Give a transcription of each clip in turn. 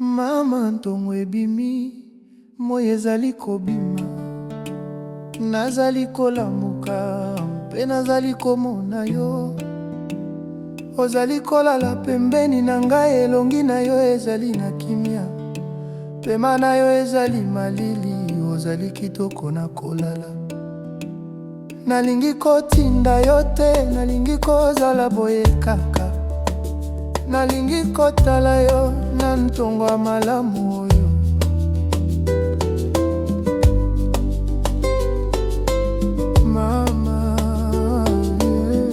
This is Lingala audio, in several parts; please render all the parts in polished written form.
Mama ntongo ebimi, moi ezali kobima. Nazali kolamuka mpe nazali komona yo. Ozali kolala pembeni na ngai, elongi na yo ezali na kimia. Pema na yo ezali malili, ozali kitoko na kolala. Nalingi kotinda yo te, nalingi kozala boye kaka. Nalingi kotala yo na ntongo ya malamu oyo. Mama, yeah.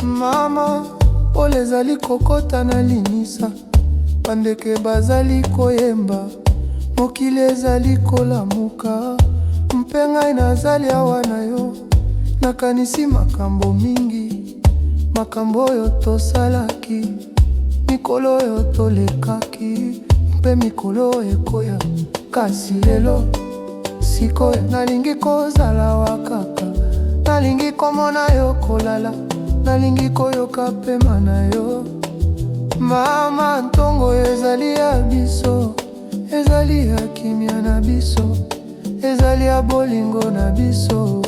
Mama, pole ezali kokota na linisa, bandeke bazali koyemba, mokili ezali kolamuka, mpe ngai nazali awa na yo. Nakanisi makambo mingi, makambo oyo tosalaki, mikolo oyo tolekaki, mpe mikolo oyo ekoya. Kasi lelo, sikoyo, nalingi kozala awa kaka. Nalingi komona yo kolala, nalingi koyoka pema na yo. Mama, ntongo oyo ezali ya biso, ezali ya kimia na biso. Ezali ya bolingo na biso,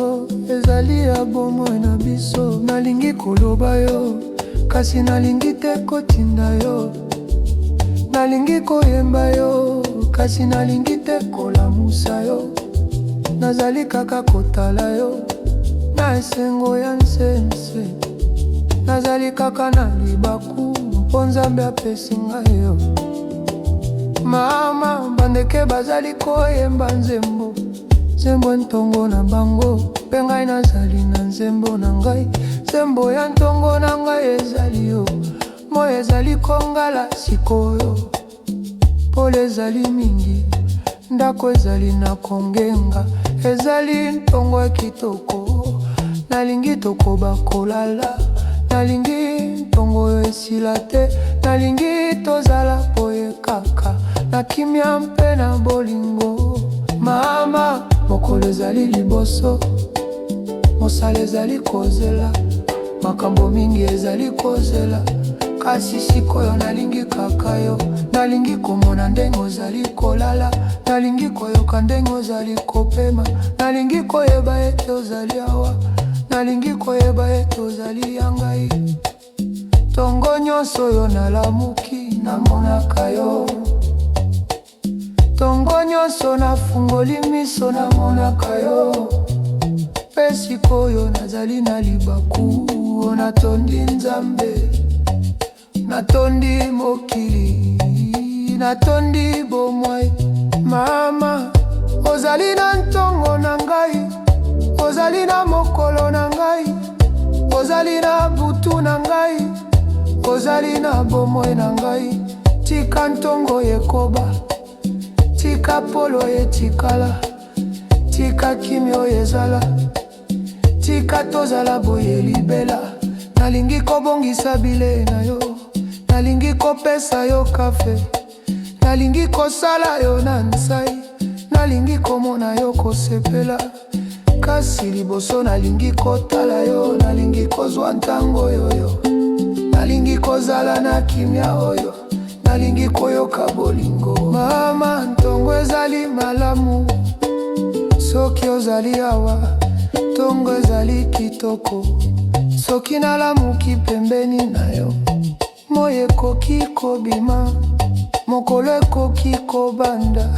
ezali ya bomoi na biso. Nalingi koloba yo, kasi nalingi te kotinda yo. Nalingi koyemba yo, kasi nalingi te kolamusa yo. Nazali kaka kotala yo na esengo ya nse nse. Nazali kaka na libaku mpo Nzambe apesi ngai yo. Mama, bandeke bazali koyemba nzembo, nzembo ya ntongo na bango, mpe ngai nazali na nzembo na ngai. Nzembo ya ntongo na ngai ezali yo. Moi ezali kongala sikoyo, pole ezali mingi, ndako ezali na kongenga, ezali ntongo ya kitoko. Nalingi tokoba kolala, nalingi ntongo oyo esila te, nalingi tozala boye kaka na kimia mpe na bolingo. Mama, mokolo ezali liboso, mosala ezali kozela, makambo mingi ezali kozela. Kasi sikoyo nalingi kaka yo, nalingi komona ndenge ozali kolala, nalingi koyoka ndenge ozali kopema, nalingi koyeba ete ozali awa, nalingi koyeba ete ozali ya ngai. Tongo nyonso oyo nalamuki namonaka yo, tongo nyonso nafungoli miso namonaka yo. Mpe sikoyo nazali na libaku, natondi Nzambe, natondi mokili, natondi bomoi. Mama, ozali na ntongo na ngai, ozali na mokolo na ngai, ozali na butu na ngai, ozali na bomoi na ngai. Tika ntongo ekoba, tika polo etikala, tika kimia oyo ezala, tika tozala boye libela. Nalingi kobongisa bilei na yo, nalingi kopesa yo kafe, nalingi kosala yo na nsai, nalingi komona yo kosepela. Kasi liboso nalingi kotala yo, nalingi kozwa ntango oyo, nalingi kozala na kimia oyo, nalingi koyoka bolingo. Mama, ntongo ezali malamu soki ozali awa, ntongo ezali kitoko soki nalamuki pembeni na yo. Moi ekoki kobima, mokolo ekoki kobanda,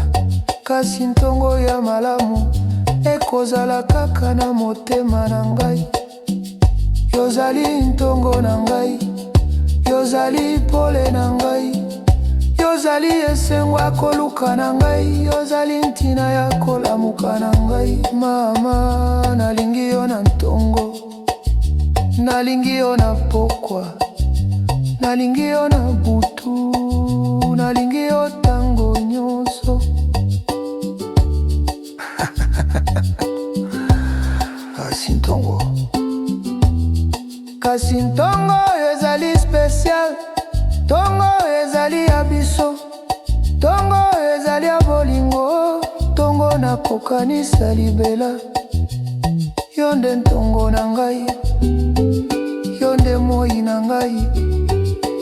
kasi ntongo ya malamu ekozala kaka na motema na ngai. Yozali ntongo na ngai, yozali pole na ngai, yozali esengo ya koluka na ngai, yozali ntina ya kolamuka na ngai. Mama, nalingi yo na ntongo, nalingi yo na pokwa, nalingi yo na butu, nalingi yo tango nyonso. Kasi ntongo, kasi ntongo oyo ezali special, ntongo oyo ezali ya biso, ntongo oyo ezali ya bolingo, ntongo nakokanisa libela. Yo nde ntongo na ngai, yo nde moi na ngai.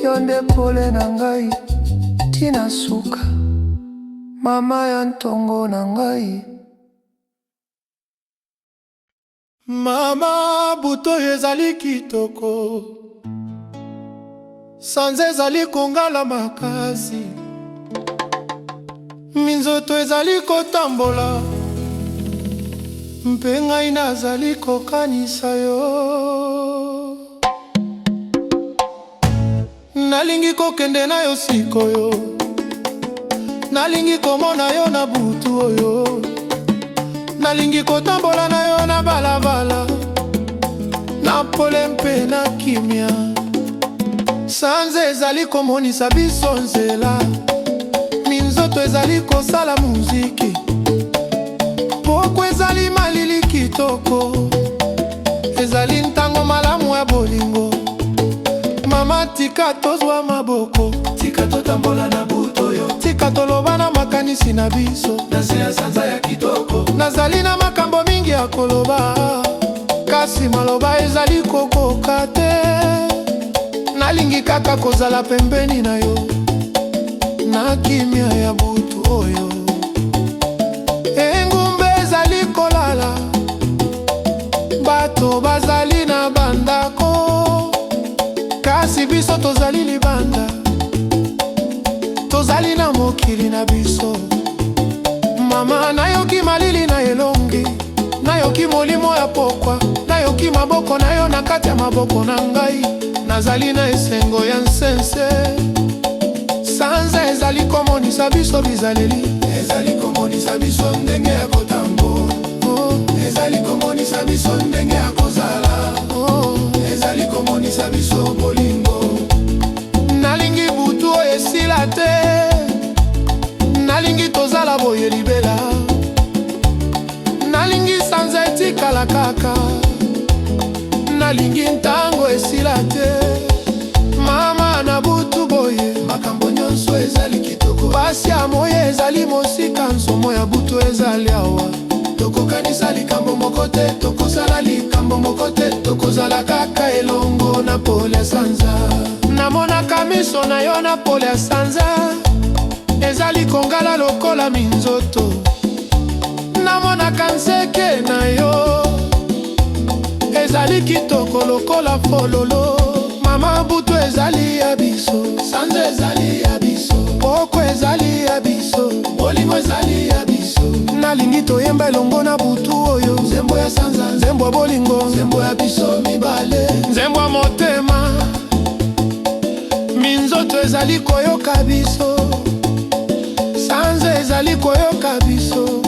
Yo nde pole na ngai tina suka, mama ya ntongo na ngai. Mama, butu oyo ezali kitoko, sanza ezali kongala makasi, minzoto ezali kotambola, mpe ngai nazali kokanisa yo. Nalingi kokende na yo sikoyo, nalingi komona yo na butu oyo, nalingi kotambola na yo na balabala, na pole mpe na kimia. Sanza ezali komonisa biso nzela, minzoto ezali kosala muziki, pokwa ezali malili kitoko, ezali ntango malamu ya bolingo. Mama, tika tozwa maboko, Tika totambola na butu oyo, tika toloba na makanisi na biso. Na se ya sanza ya kitoko. Nazali na makambo mingi ya koloba, kasi maloba ezali kokoka te. Nalingi kaka kozala pembeni na yo na kimia ya butu oyo. Engumba ezali kolala, bato bazali na bandako, kasi biso tozali libanda, tozali na mokili na biso. Mama, nayoki malili na elongi, nayoki molimo ya pokwa, nayoki maboko na yo na kati ya maboko na ngai. Nazali na esengo ya nsense. Sanza ezali komonisa biso bizaleli, Ezali komonisa biso ndenge ya kotambola, oh, ezali komonisa biso ndenge ya kozala, oh. ezali komonisa biso bolingo. Nalingi butu oyo esila te, nalingi tozala boye libela, nalingi sanza etikala kaka, nalingi ntango esila te. Mama, na butu boye Makambo nyonso ezali kitoko. Pasi ya moi ezali mosika, nsomo ya butu ezali awa. Tokokanisa likambo moko te, tokosala likambo moko te, tokozala kaka elongo na pole ya sanza. Namonaka miso na yo na pole ya sanza, ezali kongala lokola minzoto. Namonaka nzeke na yo, ezali kitoko lokola fololo. Mama, butu ezali ya biso, Sanza ezali ya biso, pokwa ezali ya biso. Bolingo ezali ya biso. Nalingi toyemba elongo na butu oyo, Nzembo ya sanza, nzembo ya bolingo, nzembo ya biso mibale. Nzembo ya motema. Minzoto ezali koyoka biso, sanza ezali koyoka biso,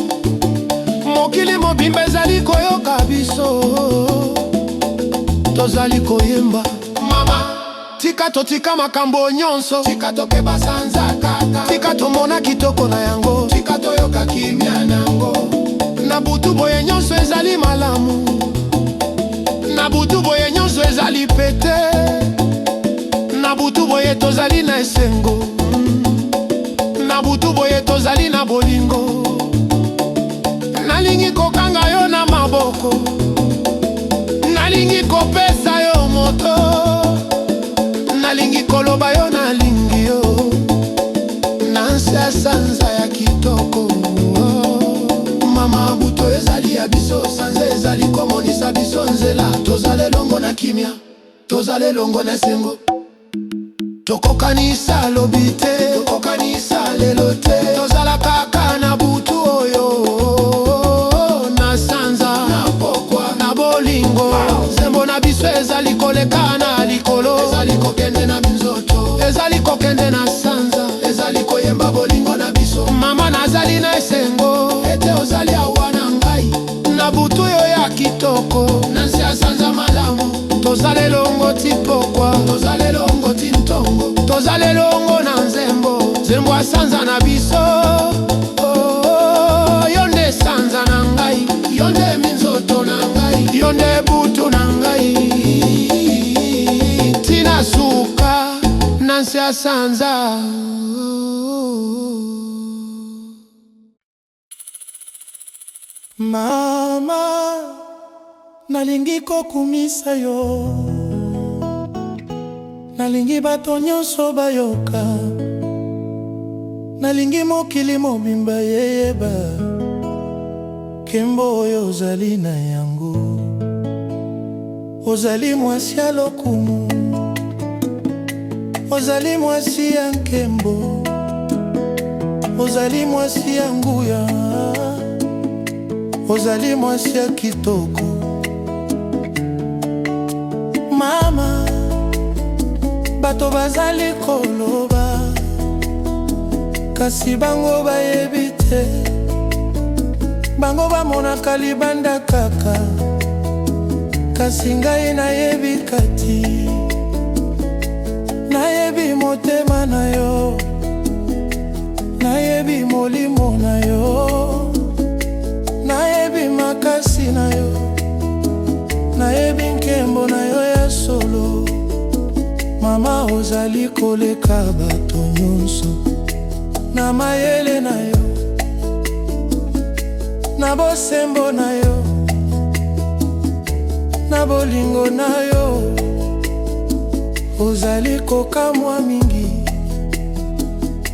mokili mobimba ezali koyoka biso. Tozali koyemba. Mama, tika totika makambo nyonso, Tika tokeba sanza kaka, tika tomona kitoko na yango. Tika toyoka kimia nango. Na butu boye nyonso ezali malamu, na butu boye nyonso ezali pete, na butu boye tozali na esengo, na butu boye tozali na bolingo. Nalingi kokanga yo na maboko, nalingi kopesa yo moto, nalingi koloba yo nalingi yo na nse ya sanza ya kitoko. Mama, butu ezali ya biso, sanza ezali komonisa biso nzela. Tozala elongo na kimia, tozala elongo na esengo. Tokokanisa lobi te, Tokokanisa lelo te, tozala kaka na butu oyo, na sanza, na pokwa, na bolingo. Nzembo na biso ezali koleka na likolo, ezali kokende na minzoto, ezali kokende na sanza, ezali koyemba bolingo na biso. Mama, nazali na esengo Ete ozali awa na ngai, na butu oyo ya kitoko, na nse ya sanza malamu. Tozala elongo ti pokwa, Tozala elongo ti ntongo, tozala elongo na nzembo, nzembo ya sanza na biso. Oh, oh, yo nde sanza na ngai, yo nde minzoto na ngai, yo nde butu na ngai, tina suka na nse ya sanza. Mama, nalingi kokumisa yo. Nalingi bato nyonso bayoka, nalingi mokili mobimba eyeba nkembo oyo ozali na yango. Ozali mwasi ya lokumu, ozali mwasi ya nkembo, ozali mwasi ya nguya, ozali mwasi ya kitoko. Mama, bato bazali koloba, kasi bango bayebi te. Bango bamonaka libanda kaka, kasi ngai nayebi kati. Nayebi motema na yo, nayebi molimo na yo, nayebi makasi na yo, nayebi nkembo na yo ya solo. Mama, ozali koleka bato nyonso na mayele na yo, na bosembo na yo, na bolingo na yo. Ozali kokamwa mingi,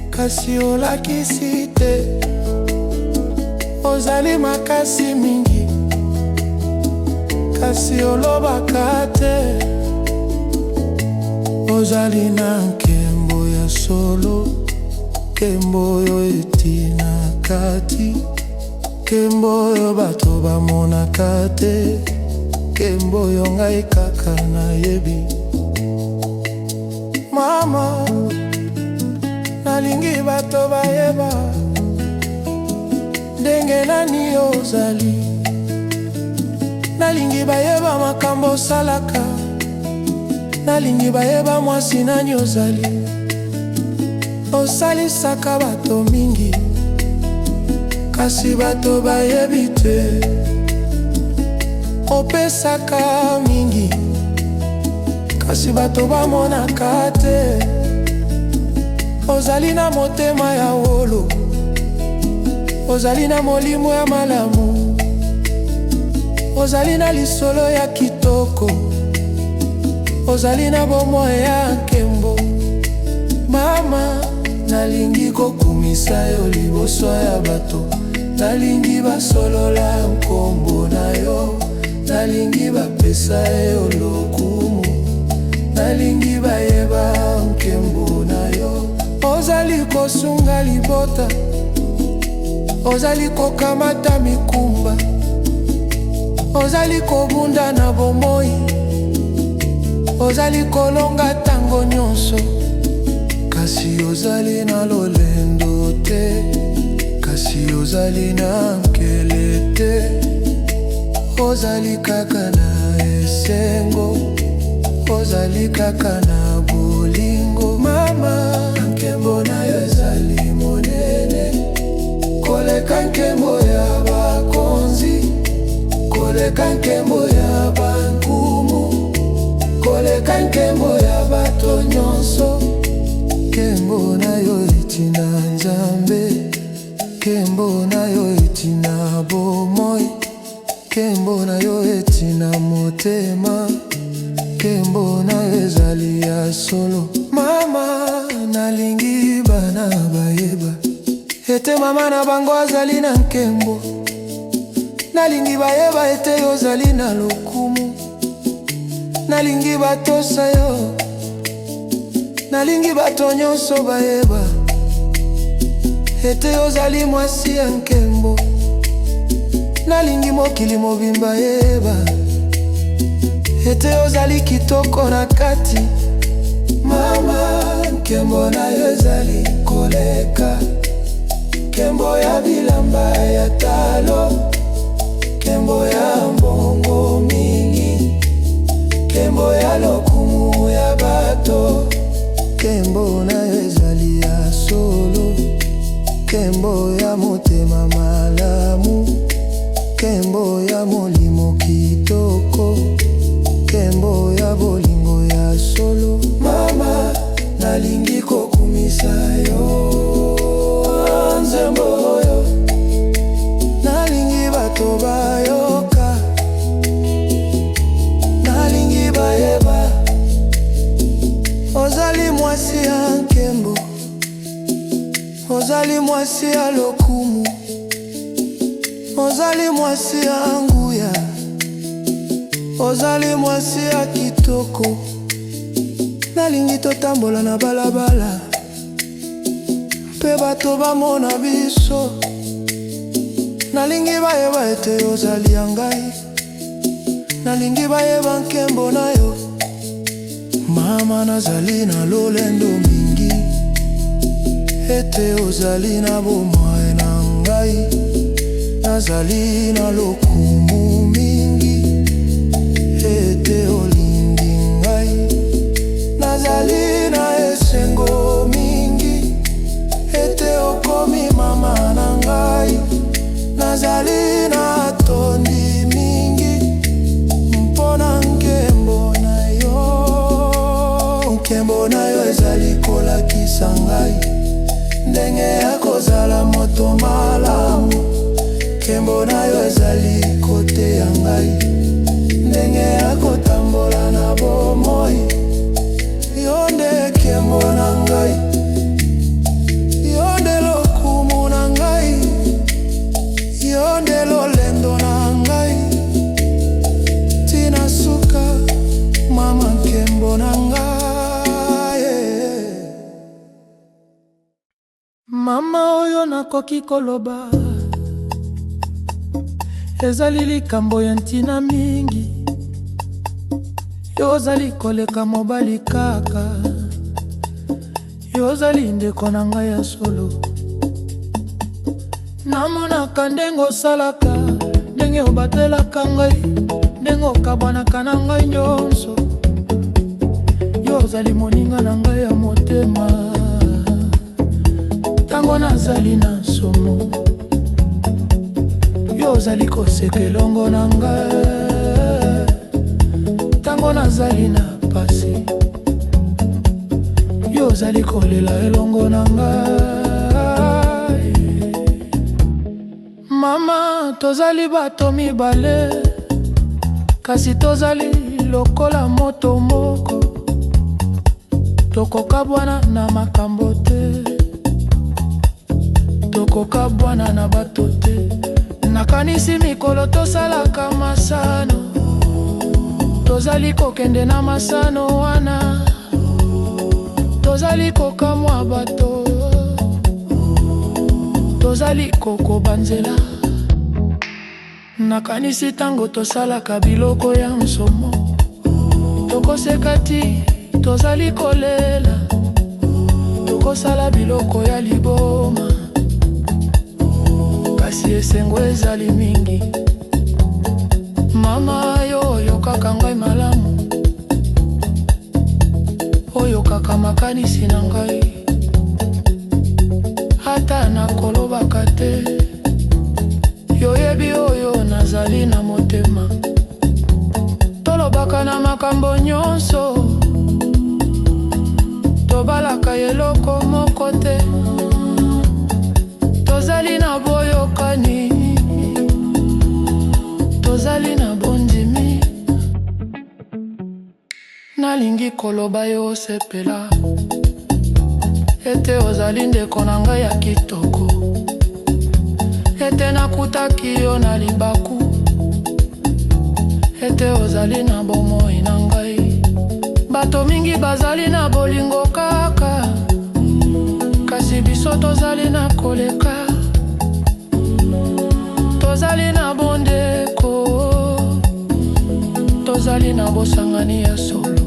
kasi olakisi te. Ozali makasi mingi, kasi olobaka te. Ozali na nkembo ya solo, nkembo oyo euti na kati, nkembo oyo bato bamonaka te, nkembo oyo ngai kaka nayebi. Mama, nalingi bato bayeba ndenge nani ozali. Nalingi bayeba makambo osalaka, nalingi bayeba mwasi nani ozali. Osalisaka bato mingi, kasi bato bayebi te. Opesaka mingi, kasi bato bamonaka te. Ozali na motema ya wolo, ozali na molimo ya malamu, ozali na lisolo ya kitoko, ozali na bomoi ya nkembo. Mama, nalingi kokumisa yo liboso ya bato, nalingi basolola nkombo na yo, nalingi bapesa yo lokumu, nalingi bayeba nkembo na yo. Ozali kosunga libota, ozali kokamata mikumba, ozali kobunda na bomoi, ozali kolonga ntango nyonso, kasi ozali na lolendo te, kasi ozali na nkele te. Ozali kaka na esengo, ozali kaka na bolingo. Mama, nkembo na yo ezali monene koleka nkembo ya bakonzi, koleka nkembo ya bankumu, koleka nkembo ya bato nyonso. Nkembo na yo euti na Nzambe, nkembo na yo euti na bomoi, nkembo na yo euti na motema, nkembo na yo ezali ya solo. Mama, nalingi bana bayeba ete mama na bango azali na nkembo. Nalingi bayeba ete yo ozali na lokumu. Nalingi batosa yo, nalingi bato nyonso bayeba ete ozali mwasi ya nkembo. Nalingi mokili mobimba yeba ete ozali kitoko na kati. Mama, nkembo na yo ezali koleka nkembo ya bilamba ya talo, nkembo ya mbongo mingi, nkembo ya lokumu ya bato. Nkembo na yo ezali ya solo, nkembo ya motema malamu, nkembo ya molimo kitoko, nkembo ya bolingo ya solo. Mama, nalingi kokumisa yo nzembo oyo. Nalingi bato bayoka, nalingi bayeba. Ozali mwasi ya nkembo, ozali mwasi ya lokumu, ozali mwasi ya nguya, ozali mwasi ya kitoko. Nalingi totambola na balabala mpe bato bamona biso. Nalingi bayeba ete ozali ya ngai, nalingi bayeba nkembo na yo. Mama, nazali na lolendo mingi ete ozali na bomoi na ngai. Nazali na lokumu mingi ete olingi ngai. Nazali na esengo mingi ete okomi mama na ngai. Nazali na tondi mingi mpo na nkembo na yo. Nkembo na yo ezali kolakisa ngai ndenge ya kozala moto malamu. Nkembo na yo ezali koteya ngai ndenge ya kotambola na bomoi. Yo nde nkembo na ngai, yo nde lokumu na ngai, yo nde lolendo na ngai tina suka. Mama, nkembo na ngai. Mama, oyo nakoki koloba ezali likambo ya ntina mingi. Yo ozali koleka mobali kaka, yo ozali ndeko na ngai ya solo. Namonaka ndenge osalaka, ndenge obatelaka ngai, ndenge okabwanaka na ngai nyonso. Yo ozali moninga na ngai ya motema. Ntango nazali na nsomo, yo ozali koseka elongo na ngai. Ntango nazali na pasi, yo ozali kolela elongo na ngai. Mama, tozali bato mibale, kasi tozali lokola moto moko. Tokokabwana na makambo te, tokokabwana na bato te. Nakanisi mikolo tosalaka masano, tozali kokende na masano wana, tozali kokamwa bato, tozali kokoba nzela. Nakanisi ntango tosalaka biloko ya nsomo, tokoseka ti tozali kolela, tokosala biloko ya liboma, kasi esengo ezali mingi. Mama, yo oyokaka ngai malamu, oyokaka makanisi na ngai, ata nakolobaka te, yoyebi oyo nazali na motema. Tolobaka na makambo nyonso, tobalaka eloko moko te. Tozali na boyokani, tozali na bondimi. Nalingi koloba yo osepela ete ozali ndeko na ngai ya kitoko, ete nakutaki yo na libaku, ete ozali na bomoi na ngai. Bato mingi bazali na bolingo kaka, kasi biso tozali na koleka. Tozali na bondeko, tozali na bosangani ya solo.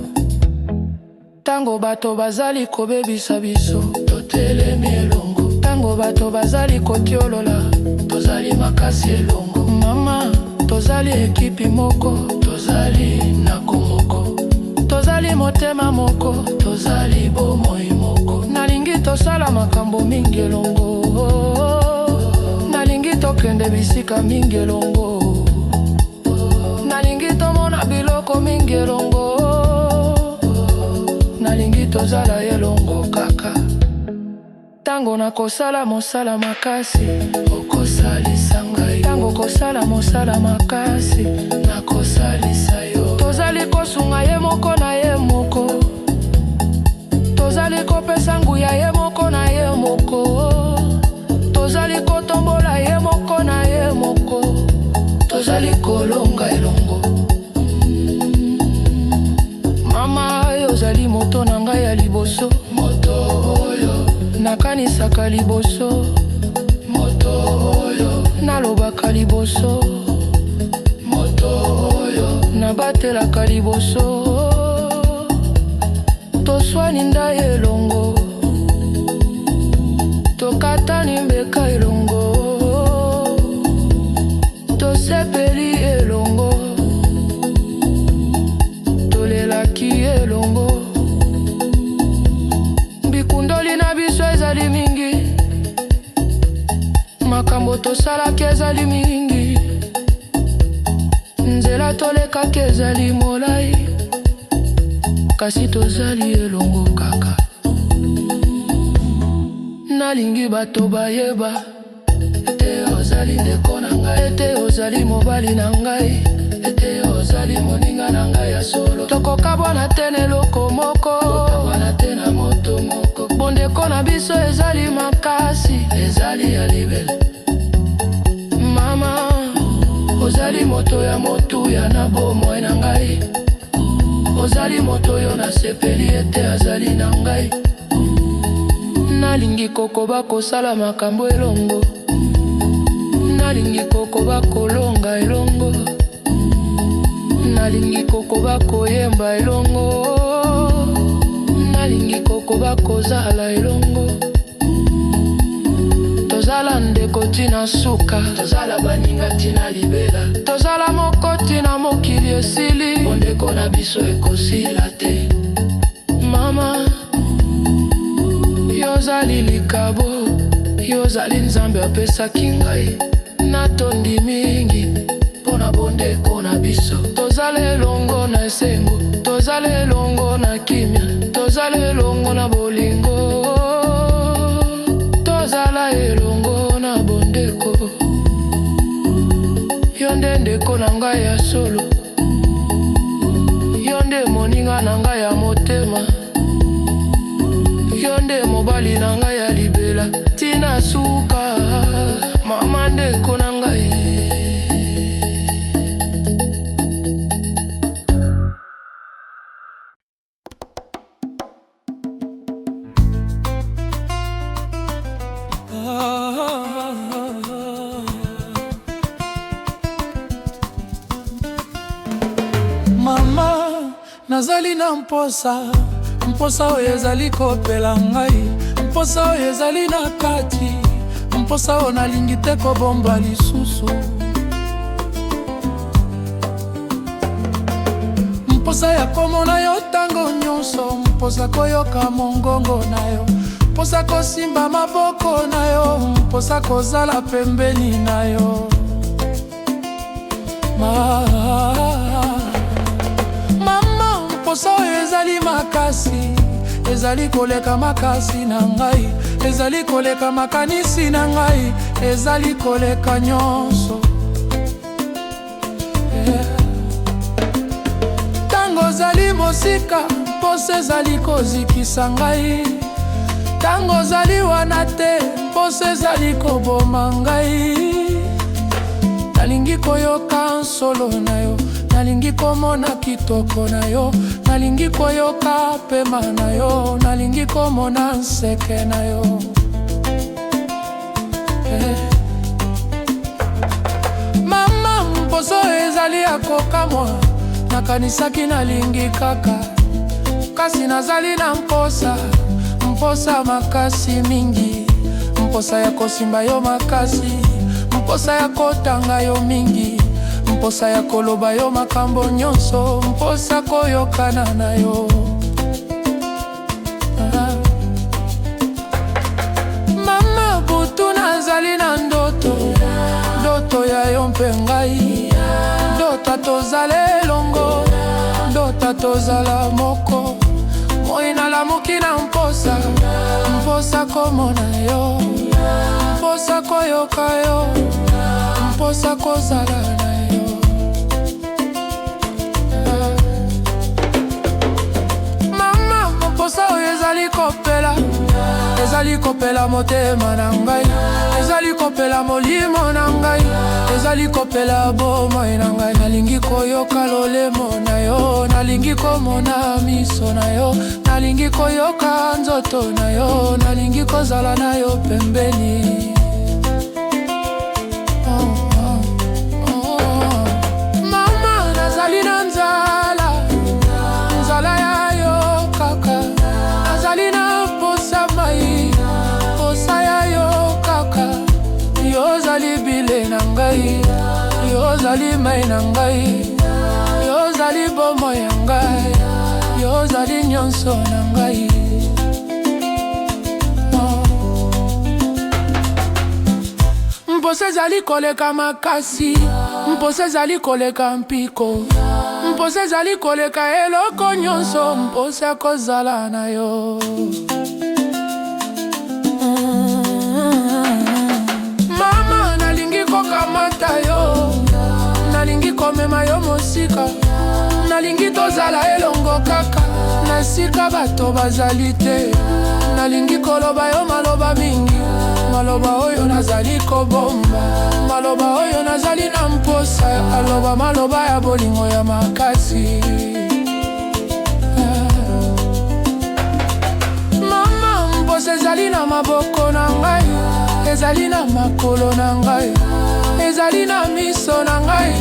Ntango bato bazali kobebisa biso, totelemi elongo. Ntango bato bazali kotiolola, tozali makasi elongo. Mama, tozali ekipi moko, tozali na komoko, tozali motema moko, tozali bomoi moko. Nalingi tosala makambo mingi elongo, nalingi tokende bisika mingi elongo, nalingi tomona biloko mingi elongo, nalingi tozala elongo kaka. Ntango nakosala mosala makasi, okosalisa ngai. Ntango kosala mosala makasi, nakosalisa yo. Tozali kosunga ye moko na ye moko. nguya ye moko na ye moko. Tozali kotombola ye moko na ye moko. Tozali kolonga elongo. Mama, yo ozali moto na ngai ya liboso. Moto oyo nakanisaka liboso. Moto oyo nalobaka liboso. Moto oyo nabatelaka liboso. Toswani ndai elongo. Tokatani mbeka elongo. Tosepeli elongo. Tolelaki elongo. Bikundoli na biso ezali mingi. Makambo tosalaki ezali mingi. Nzela tolekaki ezali molai. Kasi tozali elongo kaka. Nalingi bato bayeba ete ozali ndeko na ngai, ete ozali mobali na ngai, ete ozali moninga na ngai ya solo. Tokokabwana te na eloko moko, tokabwana te na moto moko. Bondeko na biso ezali makasi, ezali ya libela. Mama, ozali moto ya motuya na bomoi na ngai. Ozali moto oyo nasepeli ete azali na ngai. Nalingi kokoba kosala makambo elongo. Nalingi kokoba kolonga elongo. Nalingi kokoba koyemba elongo. Nalingi kokoba kozala elongo. Tozala ndeko tii na suka. Tozala baninga tii na libela. Tozala moko tii na mokili esili. Bondeko na biso ekosila te. Mama, yo ozali likabo, yo ozali Nzambe apesaki ngai. Natondi mingi mpo na bondeko na biso. Tozala elongo na esengo, tozala elongo na kimia, tozala elongo na bolingo. Tozala elongo na bondeko. Yo nde ndeko na ngai ya solo. Yo nde moninga na ngai ya motema. Yo nde mobali na ngai ya libela. Tii na suka, mama ndeko na ngai. Mama, nazali na mposa, mposa oyo ezali kopela ngai, mposa oyo ezali na kati, mposa oyo nalingi te kobomba lisusu. Mposa ya komona yo ntango nyonso, mposa koyoka mongongo na yo, mposa kosimba maboko na yo, mposa kozala pembeni na yo. Ma, mama, mposa oyo ezali makasi, ezali koleka makasi na ngai, ezali koleka makanisi na ngai, ezali koleka nyonso. Yeah. Ntango ozali mosika, mposa ezali kozikisa ngai. Ntango ozali wana te, mposa ezali koboma ngai. Nalingi koyoka nsolo na yo, nalingi komona kitoko na yo, nalingi koyoka pema na yo, nalingi komona nseke na yo. Eh. Mama, mposa oyo ezali ya kokamwa, nakanisaki nalingi kaka, kasi nazali na mposa, mposa makasi mingi, mposa ya kosimba yo makasi, mposa ya kotanga yo mingi, mposa ya koloba yo makambo nyonso, mposa koyokana na yo. Ah. Mama, butu nazali na ndoto, ndoto ya yo mpe ngai, ndoto tozala elongo, ndoto tozala moko. Moi nalamuki na mposa, mposa komona yo, mposa koyoka yo, mposa kozala na yo. Ah. Mama, mposa oyo ezali kopela. Ezali kopela motema na ngai, ezali kopela molimo na ngai, ezali kopela bomoi na ngai. Nalingi koyoka lolemo na yo, nalingi komona miso na yo, nalingi koyoka nzoto na yo, nalingi kozala na yo pembeni. Oh. Mama, nazali na nzala, nzala ya yo kaka. Nazali na posa mai, posa ya yo kaka. Yo ozali bilei na ngai, yo ozali mai na ngai, yo ozali bomoi ya ngai, yo ozali nyonso na ngai, oh. Mposa ezali koleka makasi, mposa ezali koleka mpiko, mposa ezali koleka eloko nyonso, mposa ya kozala na yo. Mama, nalingi kokamata yo, nalingi komema yo mosika, nalingi tozala elongo kaka na esika bato bazali te. Nalingi koloba yo maloba mingi, maloba oyo nazali kobomba, maloba oyo nazali na mposa aloba, maloba ya bolingo ya makasi. Mama, mposa ezali na maboko na ngai, ezali na makolo na ngai, ezali na miso na ngai,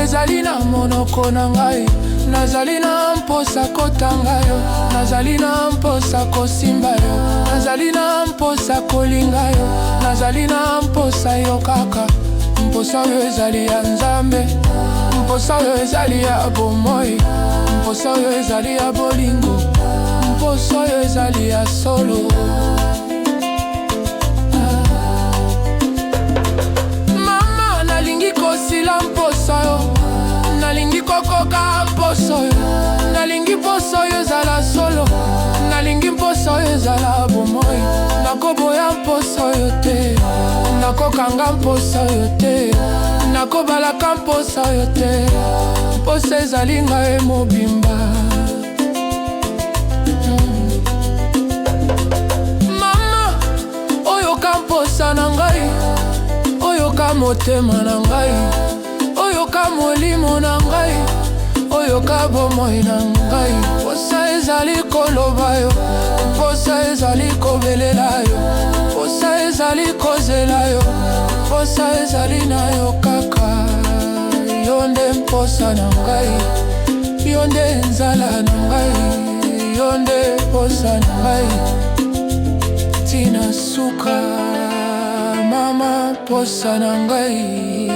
ezali na monoko na ngai. Nazali na mposa kotanga yo, nazali na mposa kosimba yo, nazali na mposa kolinga yo, nazali na mposa yo kaka. Mposa oyo ezali ya Nzambe, mposa oyo ezali ya bomoi, mposa oyo ezali ya bolingo, mposa oyo ezali ya solo. Mama, nalingi kosila mposa yo, nalingi kokoka mposa oyo, nalingi mposa oyo ezala solo, nalingi mposa oyo ezala bomoi. Nakoboya mposa oyo te, nakokanga mposa oyo te, nakobalaka mposa oyo te. Mposa ezali ngai mobimba. Mama, oyoka mposa na ngai, oyoka motema na ngai, oyoka molimo na ngai, oyoka bomoi na ngai. Mposa ezali koloba yo, mposa ezali kobelela yo, mposa ezali kozela yo, mposa ezali na yo kaka. Yo nde mposa na ngai, yo nde nzala na ngai, yo nde mposa na ngai tina suka. Mama, mposa na ngai.